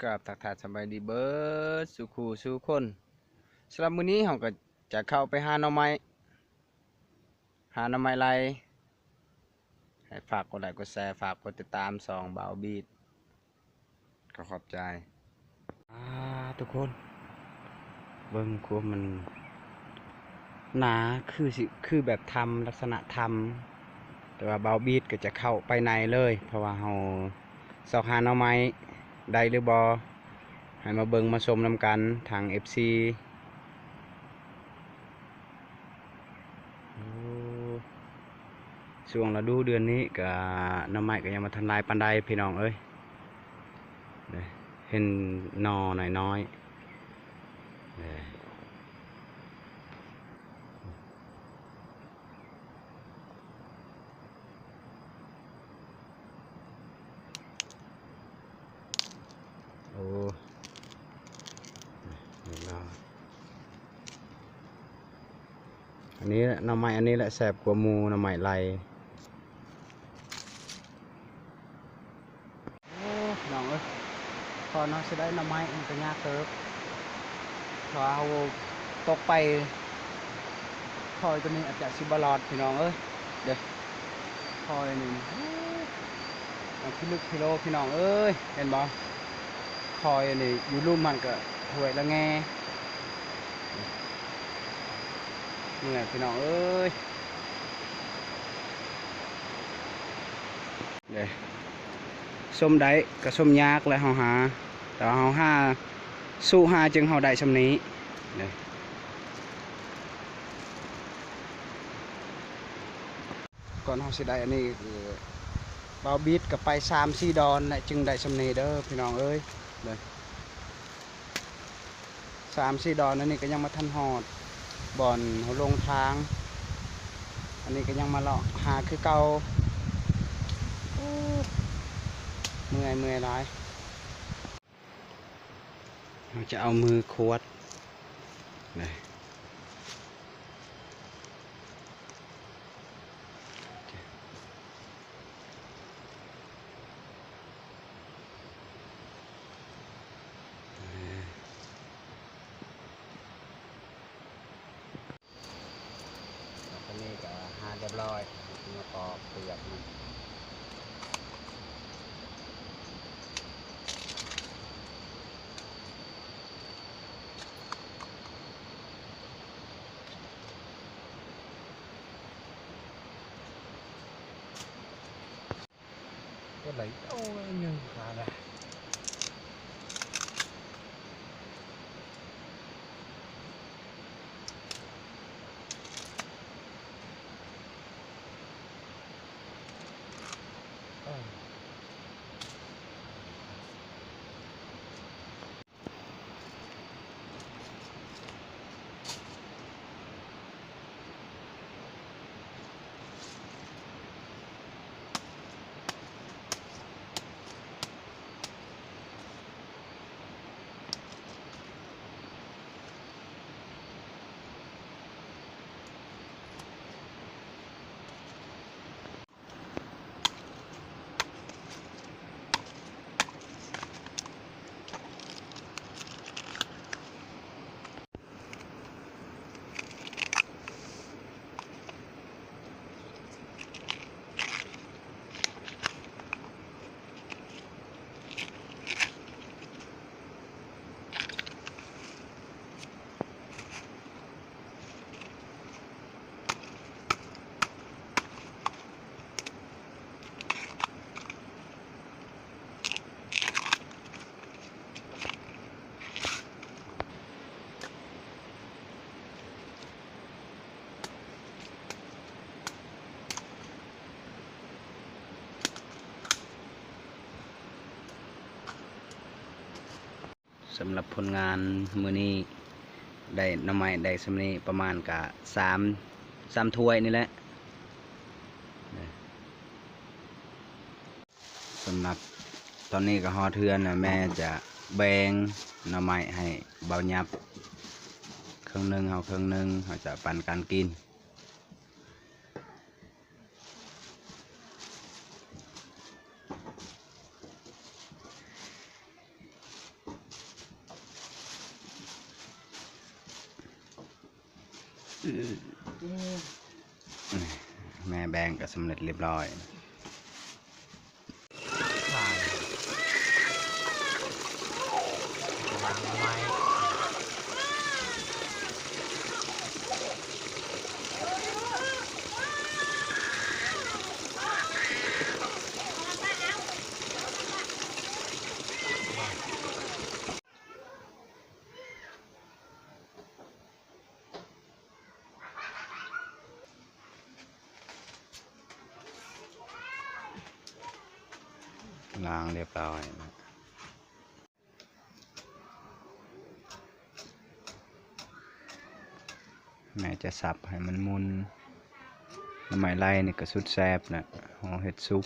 ກາບທັກທາຍສະບາຍດີເບີດສູ່ຄູ່ສູ່ຄົນ. ສຳລັບມື້ນີ້ເຮົາກໍຈະເຂົ້າໄປຫາໜໍ່ໄມ້ ຫາໜໍ່ໄມ້ໄລ່. ໃຫ້ຝາກກົດໄລ້ກົດແຊ ຝາກກົດຕິດຕາມຊ່ອງບ່າວບີດ. ກໍຂອບໃຈ. ອ່າ ທຸກຄົນ ເບິ່ງຄວາມມັນໜາ ຄືຊິ ຄືແບບຖ້ຳ ລັກສະນະຖ້ຳ ແຕ່ວ່າບ່າວບີດກໍຈະເຂົ້າໄປໃນເລີຍ ເພາະວ່າເຮົາຊອກຫາໜໍ່ໄມ້ໄດ້ຫຼືບໍ່ ໃຫ້ມາເບິ່ງມາຊົມນຳກັນທາງເອັຟຊີ. ໂອ້ ຊ່ວງລະດູເດືອນນີ້ກະໜໍ່ໄມ້ກະຍັງບໍ່ທັນຫຼາຍປານໃດພີ່ນ້ອງເອີຍ. ເຫັນໜໍ່ນ້ອຍໆ. ໂອ້ ອັນນີ້ແຫຼະ ໜໍ່ໄມ້ອັນນີ້ແຫຼະແຊບກວ່າໝູ່ໜໍ່ໄມ້ໄລ່. ໂອ້ ພີ່ນ້ອງເອີຍ ກ່ອນເຮົາຊິໄດ້ໜໍ່ໄມ້ມັນກໍຍາກເຕີບ ຖ້າເຮົາຕົກໄປຄອຍຕົວນີ້ອາດຈະຊິບໍ່ລອດພີ່ນ້ອງເອີຍ. ເດີ ຄອຍນີ້ ໂອ້ ມັນພິລຶກພິໂລພີ່ນ້ອງເອີຍ ເຫັນບໍ່? ຄອຍນີ້ຢູ່ລຸ່ມຫັ້ນກໍຫ້ວຍລະແງ ເມື່ອຍພີ່ນ້ອງເອີຍ. ເດ້ ຊົມໄດ້ກໍຊົມຍາກແຫຼະເຮົາຫາ ແຕ່ວ່າເຮົາຫາ ສູ້ຫາຈຶ່ງເຮົາໄດ້ຊ່ຳນີ້ເດ້. ກ່ອນເຮົາຊິໄດ້ອັນນີ້ ຄືບ່າວບີດກໍໄປສາມສີ່ດອນແຫຼະ ຈຶ່ງໄດ້ຊ່ຳນີ້ເດີພີ່ນ້ອງເອີຍ ເດີ. ສາມສີ່ດອນ ອັນນີ້ກໍຍັງບໍ່ທັນຮອດບ່ອນເຮົາລົງທາງ ອັນນີ້ກໍຍັງມາເລາະຫາຄືເກົ່າ. ໂອ້ ເມື່ອຍ ເມື່ອຍຫຼາຍ. ເຮົາຈະເອົາມືຂວດ ອັນນີ້ກໍຫາຮຽບຮ້ອຍ ມາປອກເປືອກມັນ. ກໍໄດ້ ໂອ້ຍ ໜຶ່ງຂາລະ. ສຳລັບຜົນງານມື້ນີ້ ໄດ້ໜໍ່ໄມ້ໄດ້ຊ່ຳນີ້ ປະມານກະສາມ ສາມຖ້ວຍນີ້ແຫຼະ. ສຳລັບຕອນນີ້ກໍຮອດເຮືອນແລ້ວ ແມ່ຈະແບ່ງໜໍ່ໄມ້ໃຫ້ບ່າວຫຍັບເຄິ່ງໜຶ່ງ ເຮົາເຄິ່ງໜຶ່ງ ເຮົາຈະປັນກັນກິນ. ແມ່ແບ່ງກໍສຳເລັດລຽບຮ້ອຍ. ລ້າງລຽບຮ້ອຍ. ແມ່ຈະສັບໃຫ້ມັນໝຸ່ນ. ໜໍ່ໄມ້ໄລ່ນີ້ກໍສຸດແຊບນະ ເຮົາເຮັດຊຸບ.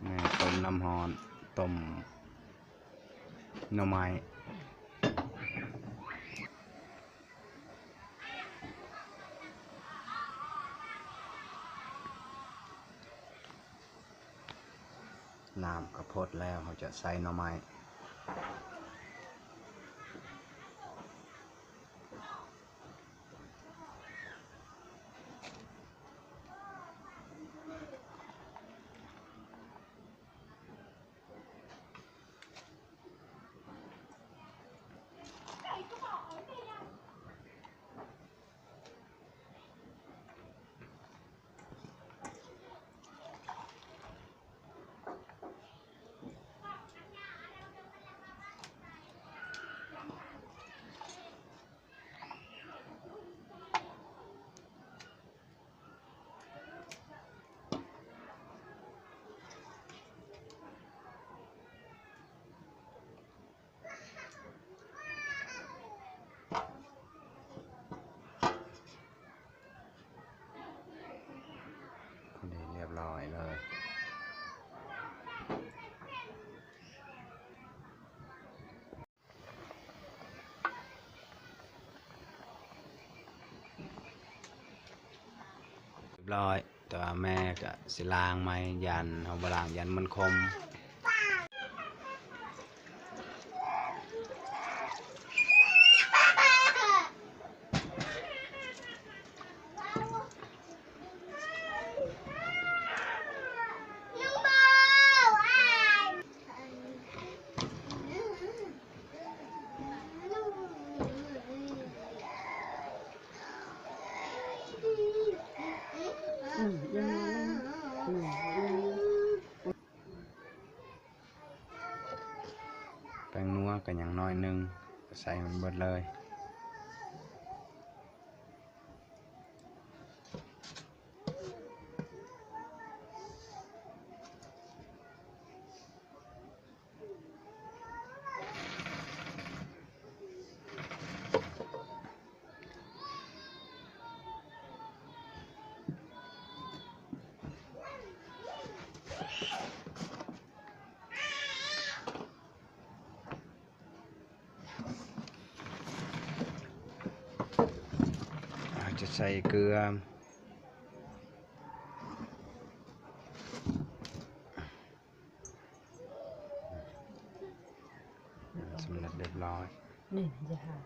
ແມ່ຕົ້ມນ້ຳຮ້ອນ ຕົ້ມໜໍ່ໄມ້. ນ້ຳກໍພົດແລ້ວ ເຮົາຈະໃສ່ໜໍ່ໄມ້. ພໍດີລຽບຮ້ອຍເລີຍ. ລຽບຮ້ອຍ ແຕ່ວ່າແມ່ກະຊິລ້າງໃໝ່ ຢ້ານເຮົາບໍ່ລ້າງຢ້ານມັນຂົມ. ແປ້ງນົວກໍຍັງໜ້ອຍໜຶ່ງ ໃສ່ມັນເບິດເລີຍ. ອາດຈະໃສ່ເກືອ ສຳເລັດລຽບຮ້ອຍ. ນີ້ຢ່າຫາ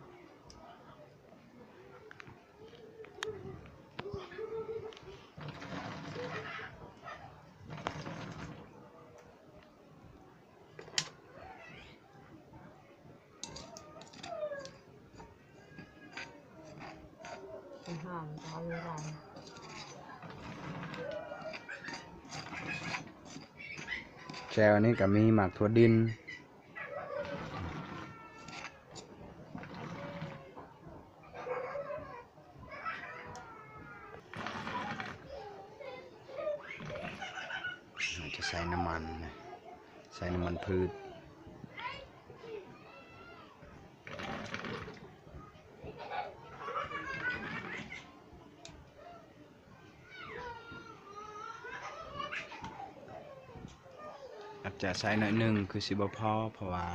ແຈ່ວອັນນີ້ກໍມີໝາກຖົ່ວດິນ. ເຮົາຈະໃສ່ນ້ຳມັນນະ ໃສ່ນ້ຳມັນພືດ. ອາດຈະໃສ່ໜ້ອຍໜຶ່ງ ຄືຊິບໍ່ພໍ ເພາະວ່າ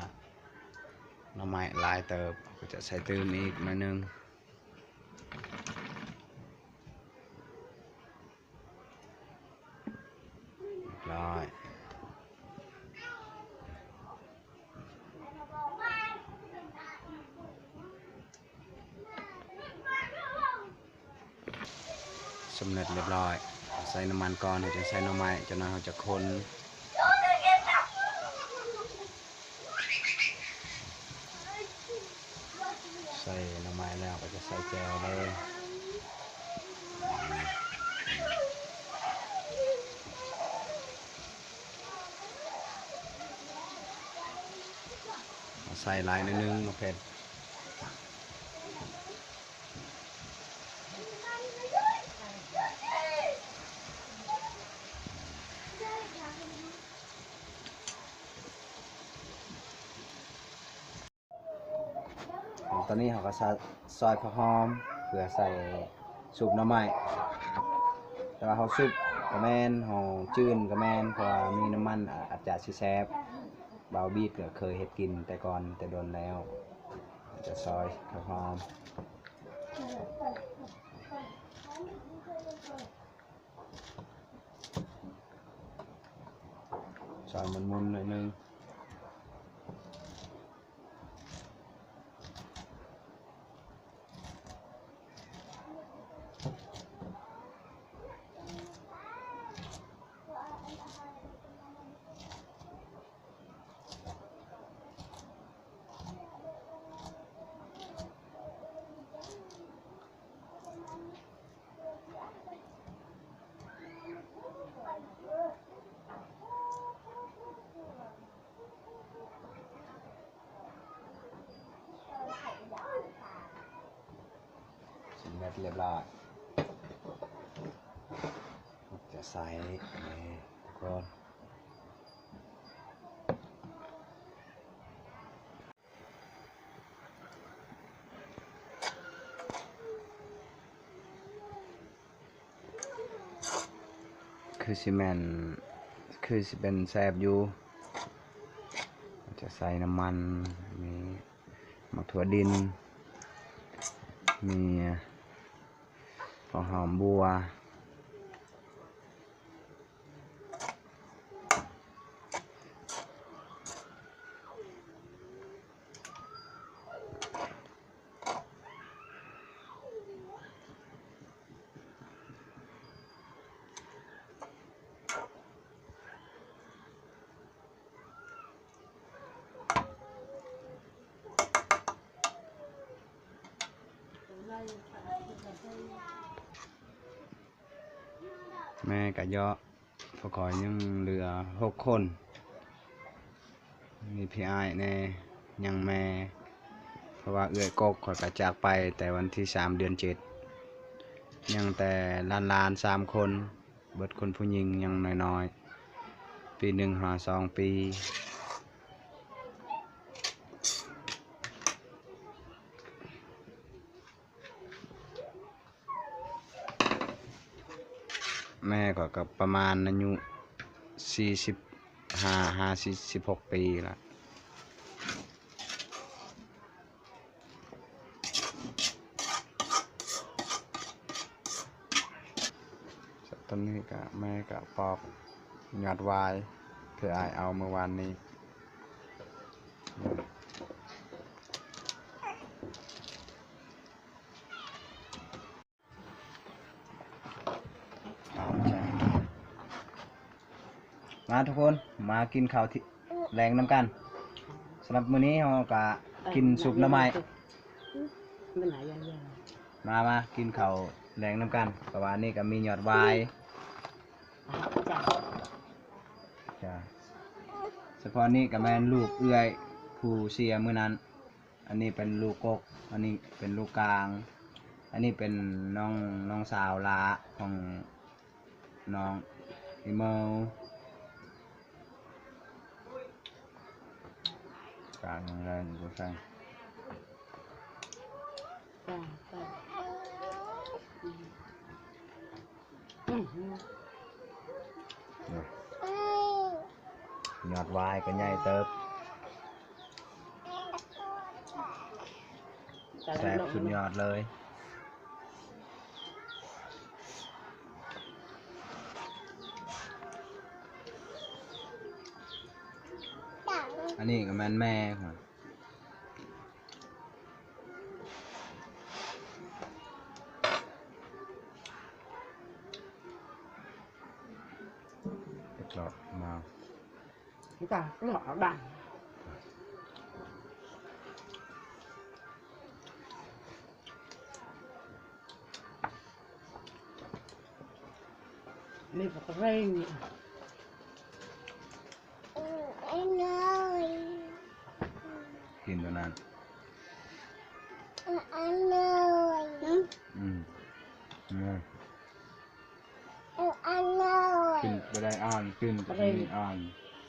ໜໍ່ໄມ້ຫຼາຍເຕີບ ກໍຈະໃສ່ຕື່ມອີກໜ້ອຍໜຶ່ງ. ຮຽບຮ້ອຍ. ສຳເລັດຮຽບຮ້ອຍ. ໃສ່ນ້ຳມັນກ່ອນ ແລ້ວຈັ່ງໃສ່ໜໍ່ໄມ້ ຈັກໜ້ອຍເຮົາຈະຄົນ. ໃສ່ໜໍ່ໄມ້ແລ້ວກໍຈະໃສ່ແຈ່ວເລີຍ. ໃສ່ຫຼາຍໜ້ອຍໜຶ່ງ ໝາກເຜັດ. ຕອນນີ້ເຮົາກໍຊະ ຊອຍຜັກຫອມ ເພື່ອໃສ່ຊຸບໜໍ່ໄມ້. ແຕ່ວ່າເຮົາຊຸບກໍແມ່ນ ເຮົາຈືນກໍແມ່ນ ເພາະວ່າມີນ້ຳມັນ ອາດຈະຊິແຊບ. ບ່າວບີດກໍເຄີຍເຮັດກິນແຕ່ກ່ອນແຕ່ດົນແລ້ວ. ຈະຊອຍຜັກຫອມ ຊອຍໝຸ່ນໆ ໜ້ອຍໜຶ່ງ. ສຳເລັດຮຽບຮ້ອຍ. ຈະໃສ່ ນີ້ ທຸກຄົນ. ຄືຊິແມ່ນ ຄືຊິເປັນແຊບຢູ່. ຈະໃສ່ນ້ຳມັນ ມີໝາກຖົ່ວດິນ ມີຫົວຫອມບົວ. ແມ່ກະເຍາະ ພວກຂ້ອຍຍັງເຫຼືອຫົກຄົນ ມີພີ່ອ້າຍແດ່ ຍັງແມ່ ເພາະວ່າເອື້ອຍກົກຂ້ອຍກະຈາກໄປແຕ່ວັນທີສາມ ເດືອນເຈັດ ຍັງແຕ່ຫຼານໆ ສາມຄົນ ເບິດຄົນຜູ້ຍິງຍັງນ້ອຍໆ ປີໜຶ່ງຫາສອງປີ. ແມ່ຂ້ອຍກໍປະມານອາຍຸສີ່ສິບຫ້າຫາສີ່ສິບຫົກປີລະ. ຕອນນີ້ກະແມ່ກະປອກຍອດຫວາຍທີ່ອ້າຍເອົາມື້ວານນີ້. ມາທຸກຄົນ ມາກິນເຂົ້າທີ່ແລງນຳກັນ. ສຳລັບມື້ນີ້ເຮົາກະກິນຊຸບໜໍ່ໄມ້. ມາ ມາກິນເຂົ້າແລງນຳກັນ ເພາະວ່ານີ້ກະມີຍອດຫວາຍ. ຈ້າ ສະເພາະນີ້ກະແມ່ນລູກເອື້ອຍຜູ້ເສຍມື້ນັ້ນ. ອັນນີ້ເປັນລູກກົກ ອັນນີ້ເປັນລູກກາງ ອັນນີ້ເປັນນ້ອງ ນ້ອງສາວຫຼ້າຂອງນ້ອງອີເມີ. ກາງຍັງໄດ້ຢູ່ບໍ່ໃສ່. ຈ້າ ຈ້າ. ອືມ ອືມ ເນາະ ອືມ ຍອດຫວາຍກໍໃຫຍ່ເຕີບ ແຊບສຸດຍອດເລີຍ. ອັນນີ້ກໍແມ່ນແມ່ຂອງ ເຮັດເລາະມາ ນີ້ກະເລາະເອົາດາ ນີ້ກໍເລັ່ງ ກິນຕົວນັ້ນ ອືມ ອືມ ກິນບໍ່ໄດ້ອ່ານ ກິນກໍມີອ່ານ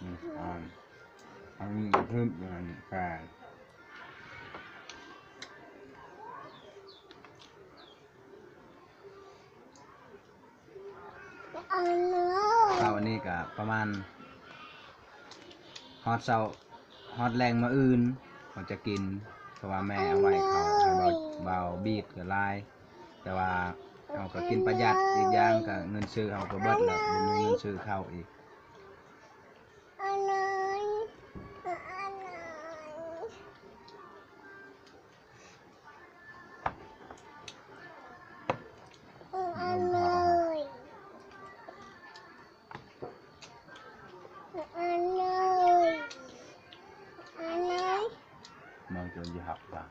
ອືມ ອ່ານ ອັນນີ້ຄືອັນນີ້ແປ ເຊົ້າອັນນີ້ກະປະມານຮອດເຊົ້າ ຮອດແລງມື້ອື່ນເຮົາຈະກິນ ເພາະວ່າແມ່ເອົາໄວ້ເຂົ້າໃຫ້ເບົາ ເບົາບີດກໍຫຼາຍ ແຕ່ວ່າເຮົາກໍກິນປະຢັດ ອີກຢ່າງກໍເງິນຊື້ເຮົາກໍເບິດແລ້ວ ບໍ່ມີເງິນຊື້ເຂົ້າອີກ. ມັນຈະຢູ່ຮັບວ່າ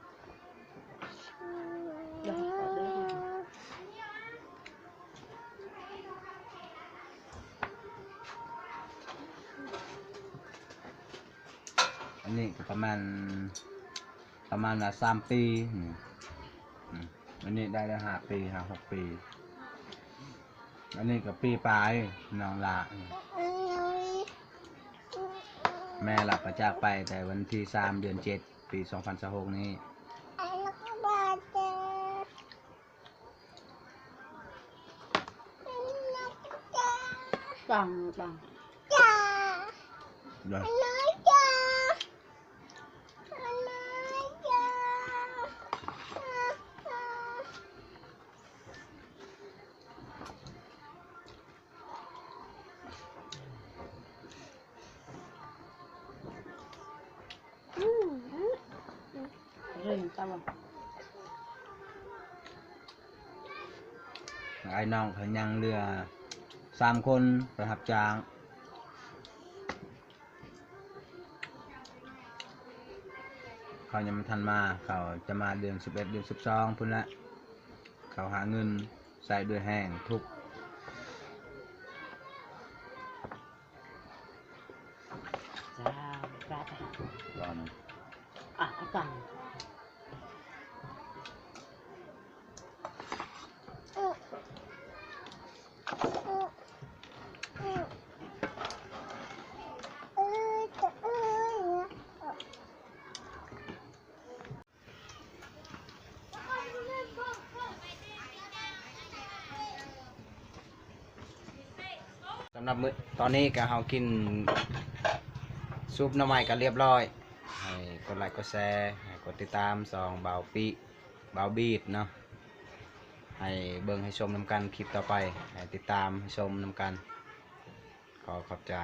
ອັນນີ້ກໍປະມານ ປະມານວ່າສາມປີ ອືມ ອັນນີ້ໄດ້ແລ້ວຫ້າປີ ຫ້າຫົກປີ ອັນນີ້ກໍປີປາຍ ນ້ອງຫຼ້າ ແມ່ລະກໍຈາກໄປແຕ່ວັນທີສາມ ເດືອນເຈັດ ປີສອງພັນຊາວຫົກນີ້. ປັງ ປັງ ອ້າຍນ້ອງເພິ່ນຍັງເຫຼືອສາມຄົນໄປຮັບຈ້າງ ເຂົາຍັງບໍ່ທັນມາ ເຂົາຈະມາເດືອນສິບເອັດ ເດືອນສິບສອງພຸ້ນແຫຼະ ເຂົາຫາເງິນໃຊ້ດ້ວຍແຮງທຸກ. ສຳລັບມື້ ຕອນນີ້ກໍເຮົາກິນຊຸບໜໍ່ໄມ້ກໍລຽບຮ້ອຍ ໃຫ້ກົດໄລກົດແຊ ໃຫ້ກົດຕິດຕາມຊ່ອງບ່າວປິ ບ່າວບີດເນາະ ໃຫ້ເບິ່ງໃຫ້ຊົມນຳກັນຄລິບຕໍ່ໄປ ໃຫ້ຕິດຕາມໃຫ້ຊົມນຳກັນ ຂໍຂອບໃຈ.